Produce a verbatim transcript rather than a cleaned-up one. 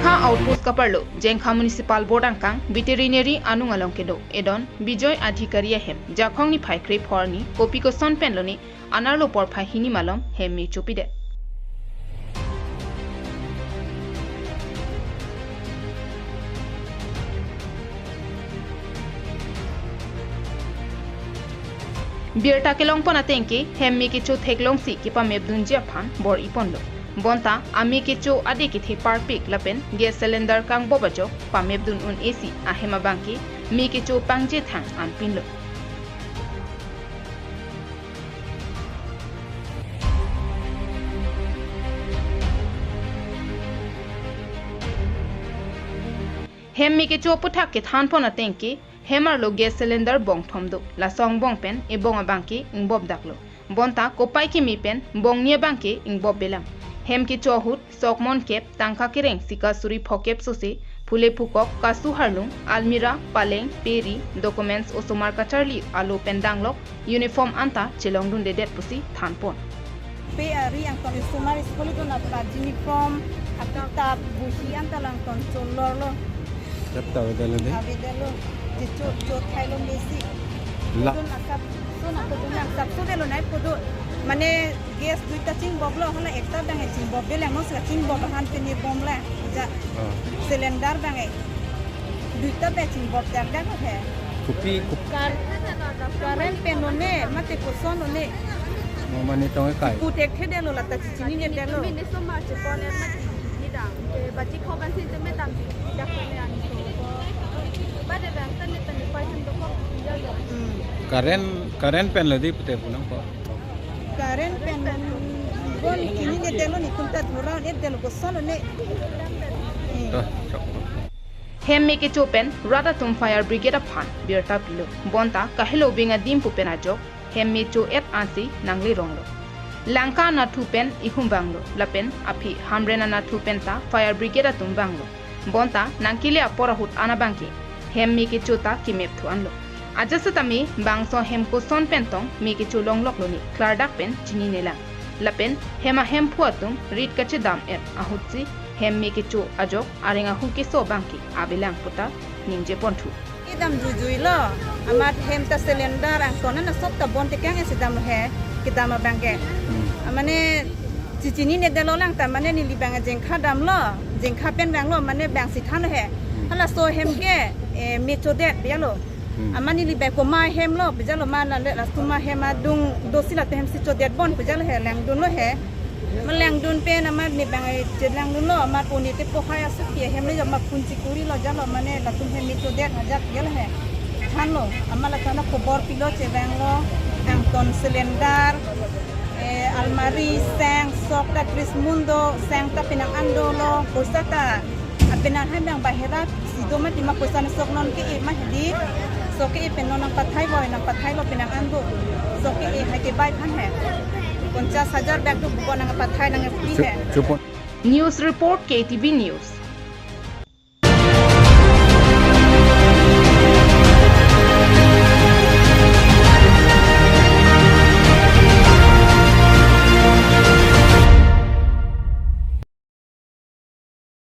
Jengkha outpost kaparlo, Jengkha Municipal Board angkang, veterinary anung along kedo, edon Bijoy Adhikari ahem, Jakhong niphai krepho arni, kopi koson pen lone, anerlo porphai hini malom, hem me chopidet. Birta kelongpon atengke, hem me kecho theklongsi kepamepdunji aphan bor-iponlo. Bonta, ame kecho ade kethe parpik lapen gas cylinder kangbop ajok pamepdun un-esi ahem abangke, me kecho pangje thang anpinlo. Hem me kecho aputhak kethanpon atengke, hem arlo gas cylinder bongthom do. Laso angbong pen ebong abangke ingbopdaklo. Bonta kopai keme pen bongni abangke ingbopbelang. Hem kecho ahut sok monkep, tangka kereng sika suri phokep sose, phule phukok, kasu harlung, almirah, paleng, peri, documents osomar kacharli alo pen danglok, uniform anta chelongdundedet pusi thanpon. Pe ari angton isomar school dun aprat uniform, akitap, buhi anta langton cholorlo. Chapta avedetlo de? Avedetlo. Checho, chothailo mesi. La. Dun asap, so na ko dun asap, so delo nai ko dun. Mane gas duita chingboplo, hala ekta dang chingbopbelang, non sika chingbop ahan pini bomla. Ja. Ah. Cylinder dang e. Duita pen chingbopdakdak he. Kopi, kop- Kar-, current pen lone, mate koson lone. Oh, mane tong ekai. Putek thedetlo lata chichinine detlo. Mane so ma chepon e mati nidang. Ke baji khoban si jeme dam di dak ne an so. Bade bang tane tane pai han dokok ya ya. Hmm. Current, current pen lo di pute punang ko. Current pen bon chinine detlo ni kunta dhora ne detlo koson lone. Hmm. Toh, chok. Hem me kecho pen rat atum fire brigade aphan birta pilo. Bonta kahelo bing adim pu pen ajok hem me cho-et ansi nangle ronglo. Langka anathu pen ihum vanglo, lapen aphi Hamren anathu pen ta fire brigade atum vanglo. Bonta nangkele apor ahut an abangke hem me kecho ta kemepthu anlo. Ajat setame bangso hem koson pen tong me kecho longloklo ni klardak pen chininelang. Lapen hem ahemphu atum rit kachedam-et ahutsi hem me kecho ajok areng ahu keso abangke avelang puta ningjeponthu. Kedam juijuilo, amat hem ta cylinder angton ana sok ta bon tekang esi damlo he, kedam abangke. Hmm. Amane chichinine detlo lang ta mane neli bang Jengkha damlo, Jengkha pen vanglo mane bang si thanlo he. Hmm. Halaso hem ke, eh, me chodet bialo. Hmm. Amat neli bang komat hemlo, pejalo ma la le la suma hem adung dosi lata hem si chodet bon pejalo he langdunlo he. Ma langdun pen amat ne bang chelangdunlo, amat poni te pohai asuki hem le jo ma phun chikurilo jalo mane latum hem me chodet ajat jalo he. Thanlo, amat la thana khobor pilo chevanglo, angton cylinder, eh, almari, seng, sok ta tris mundo, seng ta penang an dolo, poisa ta apenang hai bang bahera si do mati ma poisa ne sok non ke-e ma hedi. Sok ke-e pen non nangpathai boi, nangpathailo penang an do. Sok ke-e hai ke bai phan he. Ponchas hajar bag do buko nangpathai nang-e pi he. Chupon. News report, K T V News.